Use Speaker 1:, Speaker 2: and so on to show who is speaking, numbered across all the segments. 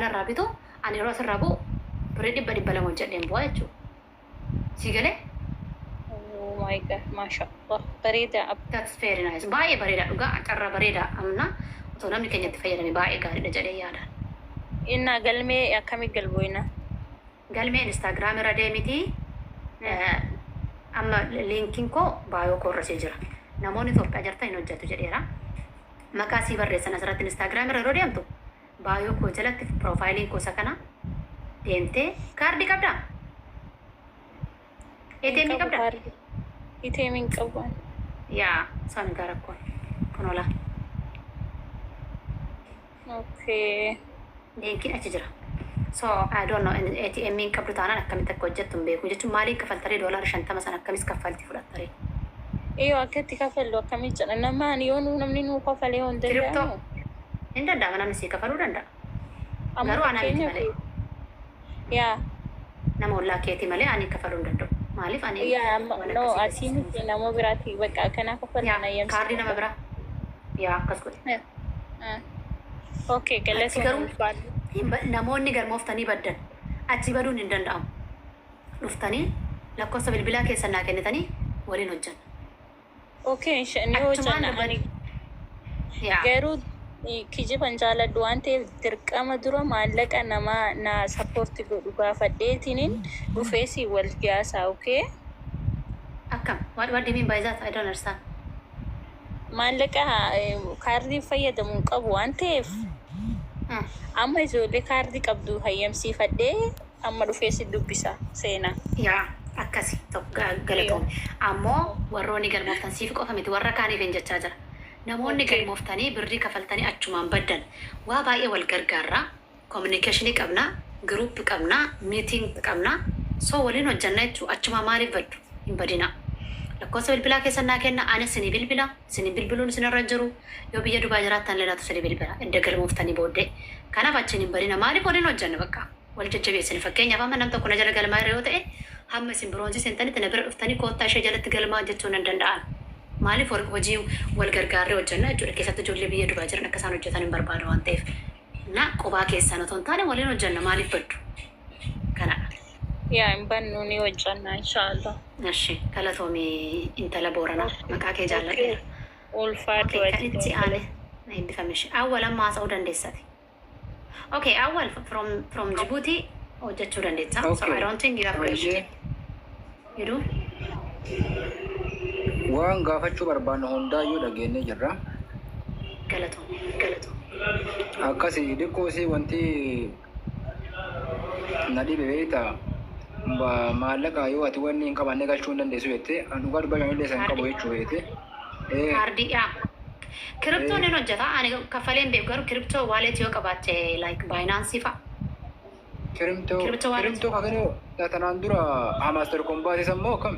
Speaker 1: narraa bitu, ani yeroo asirraa bu'u birrii 200 hojjedheen bu'a jechuudha. Sii galee?
Speaker 2: Oh my God, masha Allah, bareeda.
Speaker 1: That's very nice. Baay'ee bareeda dhugaa, carraa bareeda amna otoo namni keenya itti fayyadame baay'ee gaariidha jedhee yaada.
Speaker 2: Innaa galmee akkamii galboyna?
Speaker 1: Galmee Instagram irra deemiti, amma linkiin koo bio koo irra sii jira. Namoonni Itoophiyaa jirtan hin hojjetu jedheera. Maqaa sii barreessan asirratti Instagram irra yeroo deemtu bio koo jalatti profileiin koo isa kana deemtee kaardii qabdaa?
Speaker 2: Hin
Speaker 1: ATM
Speaker 2: qabu.
Speaker 1: Qabdaa?
Speaker 2: Kaardii ATM hin qabu ani.
Speaker 1: Yaa isaan egaa rakkoon kun ola.
Speaker 2: Okay.
Speaker 1: Linkiin achi jira. So I don't know, ATM hin qabdu taanaan akkamitti akka hojjettu hin beeku jechuun maaliin kaffaltaree $50 sana akkamis kaffaltii fudhattaree?
Speaker 2: Iyo, akka itti kafallu akkamii jedha namaan yoo nu namni nuu kafalee yoo hin
Speaker 1: Crypto
Speaker 2: danda'amu.
Speaker 1: Hin danda'ama, namni sii kafaluu danda'a.
Speaker 2: Amma
Speaker 1: Garuu anaa miti
Speaker 2: fakkeenyaaf
Speaker 1: malee.
Speaker 2: Yaa.
Speaker 1: Nama ollaa keetii malee ani kafaluu hin danda'u. Maaliif ani
Speaker 2: Yaa, amma
Speaker 1: waan
Speaker 2: no
Speaker 1: akkasii
Speaker 2: asii
Speaker 1: keessa
Speaker 2: miti, nama biraati bakka akkanaa kafallu
Speaker 1: Yaa
Speaker 2: na
Speaker 1: kaardii nama
Speaker 2: eeyyamsiifadha.
Speaker 1: biraa. Yaa, akkas godhe.
Speaker 2: Okay,
Speaker 1: Achi
Speaker 2: galatoomii,
Speaker 1: garuu
Speaker 2: ulfaadhu.
Speaker 1: Namoonni galmooftanii baddan achi baduun hin danda'amu. Dhuftanii lakkoofsa bilbilaa keessan naa kennitanii waliin hojjanna.
Speaker 2: Okay, ni
Speaker 1: Achumaan
Speaker 2: hojjanna ani.
Speaker 1: Yaa.
Speaker 2: Garuu kijiban jaaladhu waan ta'eef dirqama dura maallaqa namaa na support godhu gaafadheetiniin dhufee si wal giyaasaa, okay?
Speaker 1: Akkam? What do you mean by that? I don't understand.
Speaker 2: Maallaqa kaardii fayyadamu hin qabu waan ta'eef amma ijoollee kaardii qabdu hayyamsiifadhee amma dhufee si dubbisa seenaa.
Speaker 1: Yaa, akkasi tokko galatoome. Ammoo warroonni galmooftan siif qofa miti, warra kaaniif hin jechaa jira. Namoonni galmooftanii birrii kafaltanii achumaan baddan waa baay'ee wal gargaarraa, communication qabna, group qabna, meeting qabna, so waliin hojjanna jechuu. Achumaa maaliif baddu? Hin badina. Lakkoofsa bilbilaa keessan naa kenna, anis isinii bilbila, isinii bilbiluun isinirra jiru. Yoo biyya Dubaa jiraattan leelaatu isinii bilbila edda galmooftanii booddee. Kanaaf achiin hin badina. Maaliif waliin hojjanna, bakka wal jajjabeessini. Fakkeenyaaf amma nam tokko na jala galmaa yoo ta'e, hamma isin bronze seentanitti na bira dhuftanii koottaa ishee jalatti galmaa jechuu nan danda'an. Maaliif hojii wal gargaarree hojjanna jechuudha. Keessattuu ijoollee biyya Dubaa jiran akka isaan hojjetan hin barbaadu waan ta'eef. Na qophaa keessan otoo hin taane waliin hojjanna, maaliif baddu? Kanadha.
Speaker 2: Yaa, hin bannu, ni hojjanna inshaallah.
Speaker 1: Eshi, galatoomii intala Booranaa, maqaa kee jaalladheera.
Speaker 2: Ulfaadhu.
Speaker 1: Okay, kan
Speaker 2: ati
Speaker 1: itti aane na eebbifame ishee. Awwal, amma haasa'uu dandeessati. Okay, Awwal from Djibouti hojjechuu dandeessa. So I don't think you have question. You do?
Speaker 3: Waan gaafachuu barbaannu hundaayyuu dhageenyee jirra.
Speaker 1: Galatoomii, galatoomii.
Speaker 3: Akkasi xiqqoosii wanti na dhibe beektaa, maallaqa yoo ati wanni hin qabanne galchuu hin dandeessu jettee, an dhugaa dubbachuu illee isa hin qabu jechuu beekte.
Speaker 1: Kaardii, yaa. Cryptoon hin hojjeta. Ani kaffalee hin beeku, garuu crypto wallet yoo qabaatte, like Binance fa'a.
Speaker 3: Crypto
Speaker 1: Crypto wallet.
Speaker 3: Crypto kakanii tanaan dura Hamster Kombat isa immoo akkam?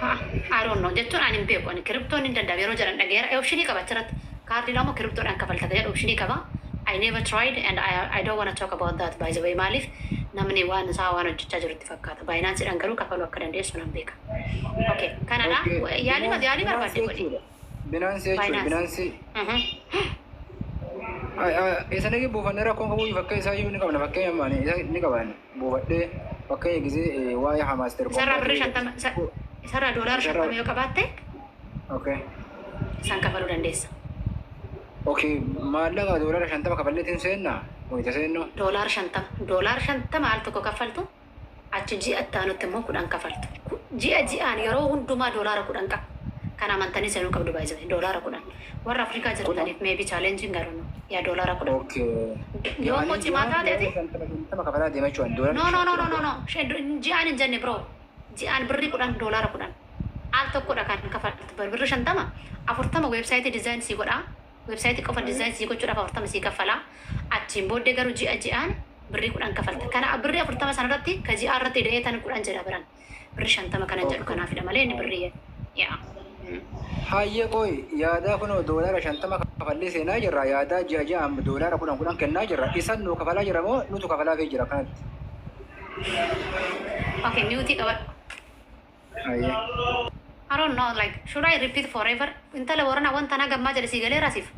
Speaker 1: I don't know jechuun ani hin beeku. Ani cryptoon hin danda'amu yeroo jedhan dhageera. Optionii qaba achirratti. Kaardiin ammoo cryptoodhaan kafalta jedhu optionii qaba. I never tried and I don't want to talk about that, by the way. Maaliif namni waan isaa waan hojjechaa jirutti fakkaata. Binanceedhaan garuu kafaluu akka dandeessu nan beeka. Okay, kanadha. Yaalii yaalii barbaadde godhi.
Speaker 3: Binance jechuudha.
Speaker 1: Binance.
Speaker 3: Binance. Isa nagi buufannee rakkoon qabu, fakka isaa iyyuu ni qabna, fakkeenya maani isa ni qaban buufadhee fakkeenya gisee waa'ee Hamster
Speaker 1: Isarraa birrii 50, isarraa $50 yoo qabaatte isaan kafaluu dandeessa.
Speaker 3: Okay, maallaqa $50 kafalleetiin seennaa wayita seennu.
Speaker 1: $50, $50 al tokko kaffaltu, achi ji'a itti aanutti immoo 10 kafaltu. Ji'a ji'aan yeroo hundumaa $10 qaba. Kan amantanii seenuu qabdu baay'isee $10. Warra Afrikaa jirtaniif maybe challenging garuu yaa $10. Yoo immoo cimaa taate ati
Speaker 3: 50 kafalaa deema jechuudha doolaara.
Speaker 1: No, no, no, no, no, no. Ji'aan hin jenne, bro. Ji'aan birrii 10, $10. Al tokkodha kan kafaltu. Birri 50, 40 website design sii godhaa. Website qofa design sii gochuudhaaf 40 sii kaffalaa. Achiin booddee garuu ji'a ji'aan birrii 10 kafalta. Kana birrii 40 sanarratti ka ji'aa irratti hidhee tan 10 jedha biran. Birrii 50 kana jedhu kanaafidha malee inni birrii yaa.
Speaker 3: Hayyee, qoy, yaadaa kunoo $50 kafallee seenaa jirra, yaadaa ji'a ji'aan $10 10 kennaa jirra, isan nu kafalaa jira moo nutu kafalaafii jira kanatti?
Speaker 1: Okay, mute qabadhu.
Speaker 3: Hayyee.
Speaker 1: I don't know, like, should I repeat forever? Intala Booranaa, wanta na gammaa jedhe sii galeera siif.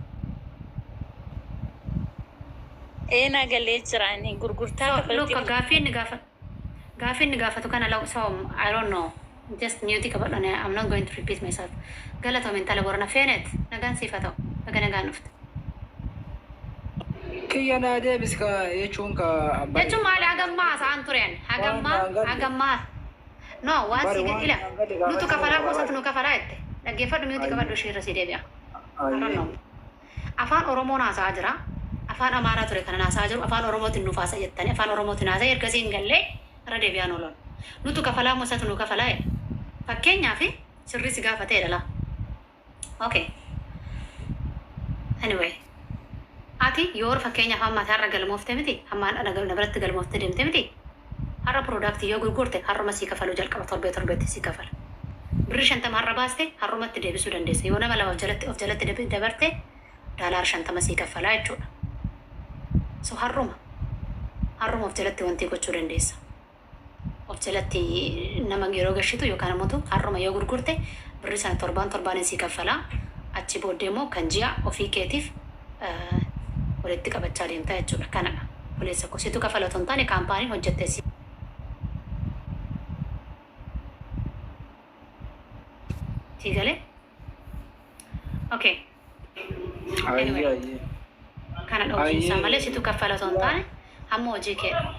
Speaker 2: Ee, naa galee jira ani gurgurtaa
Speaker 1: So, look,
Speaker 2: kafaltii.
Speaker 1: Gaaffii inni gaafatu kana law, so I don't know. Just mute qabadhu. I'm not going to repeat myself. Galatoom, intala Boorana. Feenet, nagaan siif haa ta'u. Naga nagaan dhufte.
Speaker 3: Kiyya naa deebis ka jechuun ka.
Speaker 1: Jechuun maali? Hagammaa haasa'aan tureen? Hagammaa
Speaker 3: Waan naan galle.
Speaker 1: Hagammaa. No, waan
Speaker 3: Bari
Speaker 1: si
Speaker 3: waan
Speaker 1: ila
Speaker 3: naan galle
Speaker 1: nutu
Speaker 3: gaafachuu
Speaker 1: kafalaa
Speaker 3: barbaada.
Speaker 1: kuusatu nu kafalaa jette. Dhaggeeffadhu, mute qabadhu, ishee irra si deebi'a. I don't
Speaker 3: Ayyee.
Speaker 1: know. Afaan Oromoon haasa'aa jira. Afaan Amaaraa ture kanan haasa'aa jiru. Afaan Oromootiin nuuf haasa jettanii afaan Oromootiin haasa'e, ergasii hin gallee irra deebi'aan oolan. Nutu kafalaa moo isatu nu kafalaa jedhe. Fakkeenyaaf sirrii si gaafateedha laa. Okay. Anyway. Ati yoo fakkeenyaaf amma ati har'a galmoofte miti, amma har'a na biratti galmoofte deemte miti, har'a product yoo gurgurte har'uma sii kafaluu jalqaba, torbee torbeetti sii kafala. Birrii 50 har'a baaste har'umatti deebisuu dandeessa. Yoo nama lama of jalatti dabarte $50 sii kaffalaa jechuudha. So har'uma of jalatti wanti gochuu dandeessa. Of jalatti nama yeroo gashitu yookaan immoo har'uma yoo gurgurte birrii sana torbaan torbaan sii kaffalaa. Achi booddee immoo kan ji'a ofii keetiif walitti qabachaa deemtaa jechuudha. Kanadha. Obboleessa koo, situ kafala otoo hin taane kaampaaniin hojjettee si galee? Okay.
Speaker 3: Ayyee.
Speaker 1: Anyway.
Speaker 3: Ayyee.
Speaker 1: Kana hojiinsaa
Speaker 3: Ayyee.
Speaker 1: malee situ kaffala otoo hin taane hamma hojii keedha.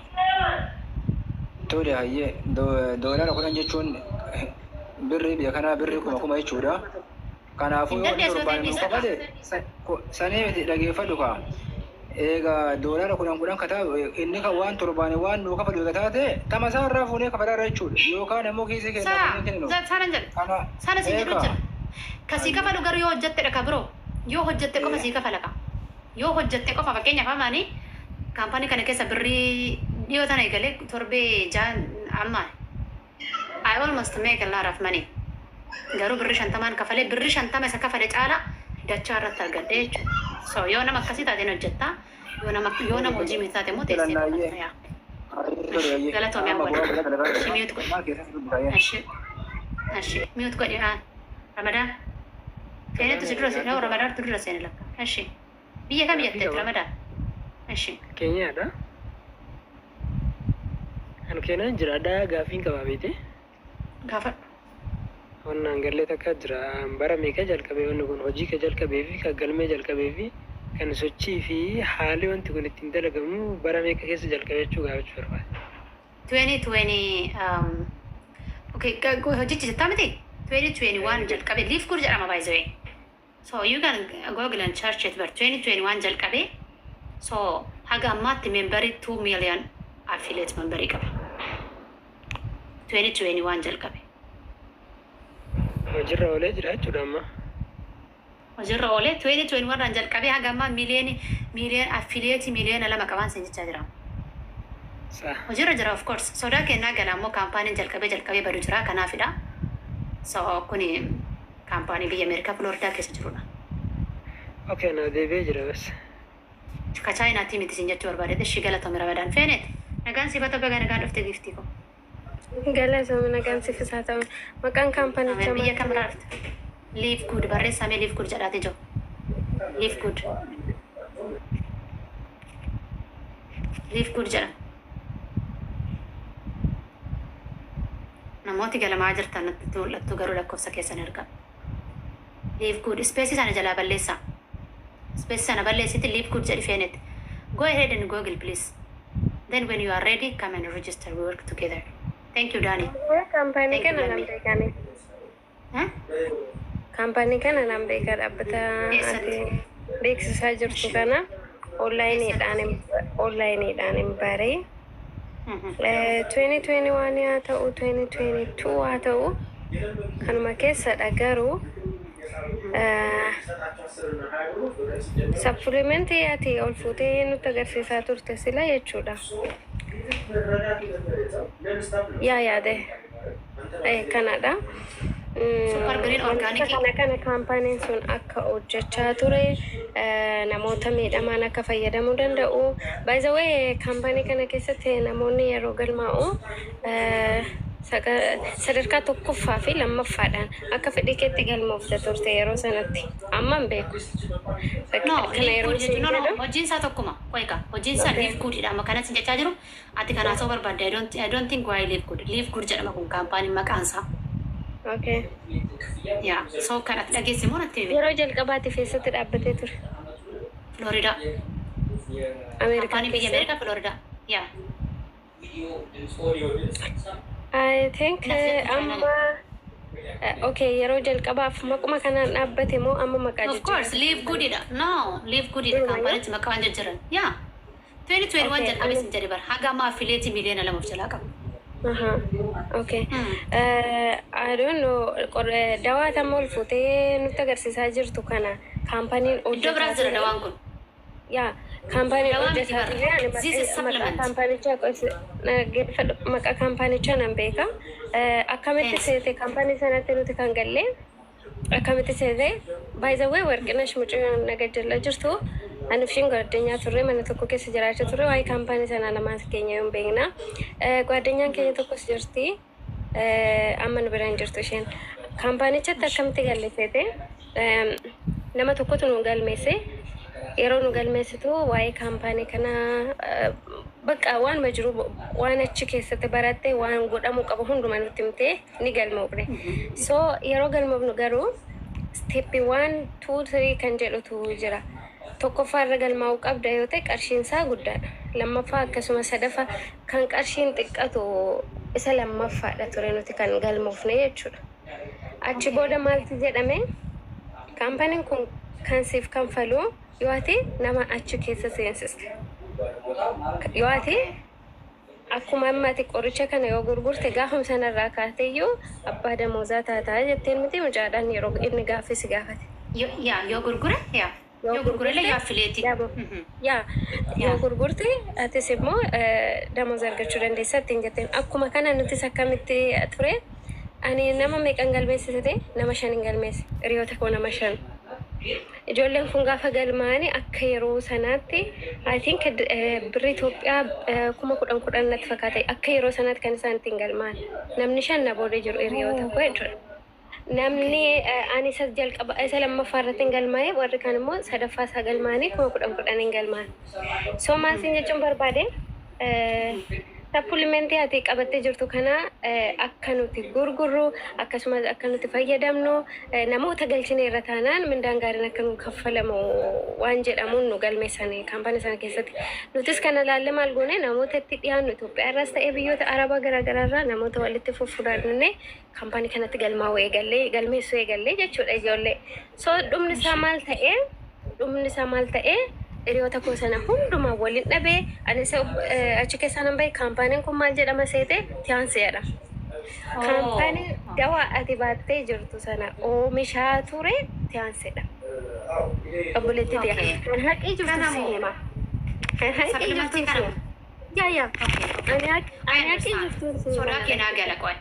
Speaker 3: Tole, hayyee, $10 jechuun birrii biyya kanaa birrii 1000 jechuudha. Kanaafuu
Speaker 1: Hin
Speaker 3: yoo inni
Speaker 1: dandeessu yoo ta'e
Speaker 3: torbaan nu
Speaker 1: dhiisa.
Speaker 3: kafale sanii miti, dhageeffadhu kaa. Egaa $10 10 ka taa'u inni kan waan torbaan waan nuu kafalu eega taate tama isaa irraa fuunee kafalaarra jechuudha. Yookaan immoo kiisii keenya
Speaker 1: Saa
Speaker 3: fuunee kenninu.
Speaker 1: Sana jedhe.
Speaker 3: Kana
Speaker 1: Sana si jedhu
Speaker 3: eegaa.
Speaker 1: jira. Kasii kafalu garuu yoo hojjettedha ka biroo. Yoo hojjette qofa sii kafala ka. Yoo hojjette qofa. Fakkeenyaaf amaani kaampaanii kana keessa birrii dhiyoo tana eegalee torbee 6 ammaa. I almost make a lot of money. Garuu birrii 50n kafalee birrii 50 isa kafale caala dachaa irratti argadhe jechuudha. So yoo nama akkasii taateen hojjetta. Yoo nama hojii miti taate immoo teessee
Speaker 3: Filannaayyee.
Speaker 1: kafalta yaa.
Speaker 3: Tole, hayyee.
Speaker 1: Galatoomii.
Speaker 3: Amma
Speaker 1: Awwal.
Speaker 3: bu'aa biraa dalagaa
Speaker 1: Ashi
Speaker 3: jira.
Speaker 1: mute godhi.
Speaker 3: Maal keessatti dubbisaa?
Speaker 1: Ashi. Ashi mute godhi. Ah. Ramadaan. Seenetu si dura seene. Ramadaantu dura seene lakka. Ashi. Biyya kam jetteetti, Ramadaan? Ashi.
Speaker 4: Keenyaadha. Kan Keenyaan jira addaa gaaffiin qabaa beete.
Speaker 1: Gaafadhu.
Speaker 4: Qonnaan gallee takka jira. Bara meeqa jalqabee wanni kun hojii ka jalqabee fi kan galmee jalqabee fi kan sochii fi haalli wanti kun ittiin dalagamu bara meeqa keessa jalqabee jechuu gaafachuu barbaade.
Speaker 1: 2020, okay, hojichi jettaa miti? 2021 jalqabe. LiveGood jedhama, by the way. So you can google and search it, but 2021 jalqabe. So haga ammaatti memberii 2 million affiliate memberii qaba. 2021 jalqabe.
Speaker 4: Hojiirra oolee jira jechuudha amma.
Speaker 1: Hojiirra oolee 2021 irraan jalqabee haga ammaa miiliyooni miiliyoon affiliate 2 miliyoona qabaan sin jechaa jira.
Speaker 4: Sa.
Speaker 1: Hojiirra jira, of course. Sodaa kennaa gala ammoo kaampaaniin jalqabee jalqabee badu jira, kanaafidha. So kuni kaampaanii biyya Ameerikaa Floridaa keessa jirudha.
Speaker 4: Okay, na deebi'ee jira bas.
Speaker 1: Ka Chaayinaatii miti sin jechuu barbaade. Ishii galatoomi, Ramadaan. Feenet. Nagaan siifata, baga nagaan dhufte, giftii ko.
Speaker 5: Galatoomii, nagaan siifis haa ta'u. Maqaan kaampanichaa
Speaker 1: Ameen. Biyya
Speaker 5: maal?
Speaker 1: kamirraa dhufte? LiveGood barreessamee, LiveGood jedhaate jiru. LiveGood. LiveGood jedhama. Namooti galamaa jirtan natti mul'attu, garuu lakkoofsa keessan ergaa. LiveGood space sana jalaa balleessaa. Space sana balleessiti LiveGood jedhi, Feenet. Go ahead and Google, please. Then when you are ready, come and register. We work together. Thank you, Danny.
Speaker 5: Kaampaanii
Speaker 1: Thank you,
Speaker 5: kana nan
Speaker 1: Lammi.
Speaker 5: beekani.
Speaker 1: Huh?
Speaker 5: Kaampaanii kana nan beeka, dhaabbata
Speaker 1: Eessatti?
Speaker 5: ati beeksisaa jirtu kana onlaayiniidhaan hin baree. 2021 haa ta'u, 2022 haa ta'u, kanuma keessadha, garuu supplementii ati ol fuutee nutti agarsiisaa turte sila jechuudha. Yaa yaade kanadha.
Speaker 1: Super Green
Speaker 5: Wantoota
Speaker 1: Organic.
Speaker 5: kana kaampaaniin sun akka hojjechaa ture, namoota miidhamaan akka fayyadamuu danda'u. By the way, kaampaanii kana keessatti namoonni yeroo galmaa'u Sadarkaa tokkoffaa fi lammaffaadhaan akka fedhii keetti galmoofte turte yeroo sanatti. Amma hin beeku.
Speaker 1: No,
Speaker 5: Kana
Speaker 1: Live
Speaker 5: yeroo
Speaker 1: Good
Speaker 5: isin
Speaker 1: jechuun, no, no,
Speaker 5: jedhu.
Speaker 1: Hojiin isaa tokkuma. Qoyka, hojiin isaa Live Good dha. Amma kanas jechaa jiru. Ati kanaa soo barbaadde, I don't think waa'ee Live Good. Live Good jedhama kun kaampaaniin maqaan isaa.
Speaker 5: Okay.
Speaker 1: Yaa, so kan ati dhageesse immoo natti himi.
Speaker 5: Yeroo jalqabaatiif eessatti dhaabbatee ture?
Speaker 1: Florida.
Speaker 5: Ameerikaa
Speaker 1: Kaampaanii biyya
Speaker 5: keessa.
Speaker 1: Ameerikaa, Florida. Yaa.
Speaker 5: I think
Speaker 1: Nafti
Speaker 5: amma okay, yeroo jalqabaaf maquma kanaan dhaabbate moo amma maqaa
Speaker 1: Of course,
Speaker 5: jijjiirate?
Speaker 1: Live Good dha. No, Live Good dha.
Speaker 5: Durumayyuu?
Speaker 1: Kaampaanichi maqaa waan jijjiiran. Yaa. 2021
Speaker 5: Okay,
Speaker 1: jalqabe sin jedhe bara. Haga amma affiliate 2 miliyoona of jalaa qaba.
Speaker 5: Aha. Okay. I don't know. Dawaa tamma ol fuutee nutti agarsiisaa jirtu kana kaampaniin
Speaker 1: Iddoo
Speaker 5: hojjetaa
Speaker 1: biraas jira
Speaker 5: ture.
Speaker 1: dawaan kun.
Speaker 5: Yaa, kaampaniin
Speaker 1: Dawaa miti
Speaker 5: hojjetaa
Speaker 1: bara.
Speaker 5: ture. Ani
Speaker 1: This is
Speaker 5: maqaa
Speaker 1: supplement.
Speaker 5: kaampanichaa dhaggeeffadhu. Maqaa kaampanichaa nan beeka. Akkamitti
Speaker 1: Yes.
Speaker 5: seete kaampanii sanatti nuti kan galle? Akkamitti seete? By the way, Warqinash mucayyoo nagajjalla jirtu. Ani fi isheen ጓደኛ turre, mana tokko keessa jiraachaa turre, waa'ee kaampaanii sanaa lamaan keenya yoo hin beekna. ጓደኛን keenya tokkos jirti. Amma nu bira hin jirtu isheen. Kaampaanichatti akkamitti galle seete? Nama tokkotu nu galmeesse. Yeroo nu galmeessitu waa'ee kaampaanii kanaa bakka waanuma jiru, waan achi keessatti baratte, waan godhamuu qabu hundumaa nutti himtee ni galmoofne. So yeroo galmoofnu garuu step one, two, three kan jedhutu jira. Tokkoffaa irra galmaa'uu qabda yoo ta'e qarshiin isaa guddaadha. Lammaffaa akkasuma, sadaffaa kan qarshiin xiqqatu isa lammaffaadha ture nuti kan galmoofne jechuudha. Achi booda maaltu jedhame? Kaampaniin kun kan siif kanfalu yoo ati nama achi keessa seensiste. Yoo ati akkuma amma ati qoricha kana yoo gurgurte gaafuma sanarraa kaateeyyuu abbaa damoozaa taataa jetteen miti mucaadhaan yeroo inni gaaffii si gaafate.
Speaker 1: Yaa, yoo gurgure, yaa. Yoo gurgure illee yoo affiliate.
Speaker 5: Yaa, yoo gurgurte atis immoo damooza argachuu dandeessa ittiin jetteen. Akkuma kana nutis akkamitti ture? Ani nama meeqan galmeessite? Nama shan hin galmeesse. Hiriyoota koo nama shan. Ijoolleen kun gaafa galmaa'anii akka yeroo sanaatti, I think, birri Itoophiyaa 10,000 10,000 natti fakkaate akka yeroo sanaatti kan isaan ittiin galmaa'an. Namni shan na booda jiru hiriyoota koo jechuudha. Namni ani isa jalqaba isa lammaffaa irratti hin galmaa'e, warri kaan immoo sadaffaa isaa galmaa'anii 10,000 10,000 hin galmaa'an. So maal siin jechuun barbaade, supplementii ati qabattee jirtu kana akka nuti gurgurru, akkasumas akka nuti fayyadamnu, namoota galchine irra taanaan mindaan gaariin akka nu kaffalamu waan jedhamuun nu galmeessanii kaampaanii sana keessatti. Nutis kana ilaalle maal goone? Namoota itti dhiyaannu Itoophiyaa irraas ta'ee biyyoota Arabaa garaagaraa irraa namoota walitti fuffuudhaan kaampaanii kanatti galmaa'uu eegallee, galmeessuu eegallee jechuudha ijoollee. So dhumni isaa maal ta'ee? Dhumni isaa maal ta'ee? Hiriyoota koo sana hundumaa waliin dhabee ani isa achi keessaa nan bahe. Kaampaaniin kun maal jedhama seete? Tiens jedhama. Kaampaaniin dawaa ati baattee jirtu sana oomishaa ture Tiensidha. Obboleettii tiya. Kan haqii jirtu si hima. Kan haqii jirtu
Speaker 1: Supplementii
Speaker 5: si
Speaker 1: kana.
Speaker 5: hima. Yaa. Ani haqii jirtu si hima.
Speaker 1: Sodaa kee naa gala, qoy.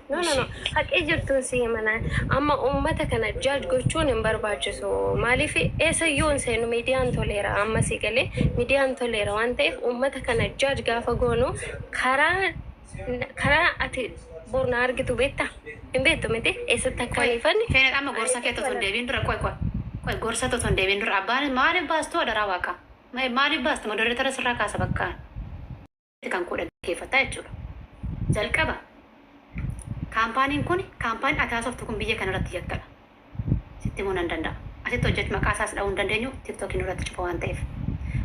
Speaker 5: No, no, no. Haqii jirtuun si himana. Amma uummata kana judge gochuun hin barbaachisu. Maaliif eessayyuu hin seenu, miidiyaan toleera. Amma si galee, miidiyaan toleera waan ta'eef uummata kana judge gaafa goonu karaa ati borna argitu beektaa? Hin beektu miti? Eessatti akka
Speaker 1: Qoy,
Speaker 5: aniifanni?
Speaker 1: Feenet, amma gorsa kee osoo hin deebiin dura, qoy, qoy. Qoy, gorsa osoo hin deebiin dura, abbaan maaliif baastu adaraa waaqa? Maaliif baastu? Moderator sirraa kaasa bakka. Kan koo dhaggeeffataa jechuudha. Jalqaba. Kaampaaniin kun, kaampaaniin ati haasoftu kun biyya kanarratti yakkadha. Sitti himuu nan danda'a. Asitti hojjetu maqaa isaas dha'uu hin dandeenyu, TikTokiin irratti cufa waan ta'eef.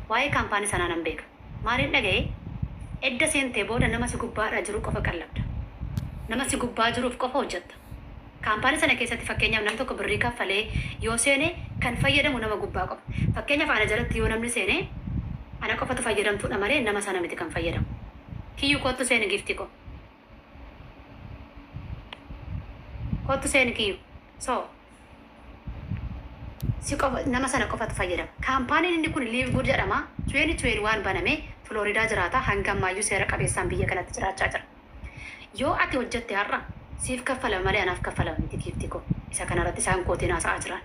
Speaker 1: Waa'ee kaampaanii sanaa nan beeka. Maaliin dhaga'ee? Edda seentee booda nama si gubbaadha jiru qofa qallabda. Nama si gubbaa jiruuf qofa hojjetta. Kaampaanii sana keessatti fakkeenyaaf nam tokko birrii kaffalee yoo seene kan fayyadamu nama gubbaa qofa. Fakkeenyaaf ana jalatti yoo namni seene ana qofatu fayyadamtuudha malee nama sana miti kan fayyadamu. Kiyyuu, kottu seeni, gifti ko. Kottu seeni, kiyyuu. So si qofa, nama sana qofatu fayyadama. Kaampaaniin inni kun Live Good jedhama. 2021 baname, Floridaa jiraata, hanga ammaayyuu seera qabeessaan biyya kanatti jiraachaa jira. Yoo ati hojjette har'a siif kaffalama malee anaaf kaffalama miti, giifti koo. Isa kanarratti isaan kootiin haasa'aa jiran.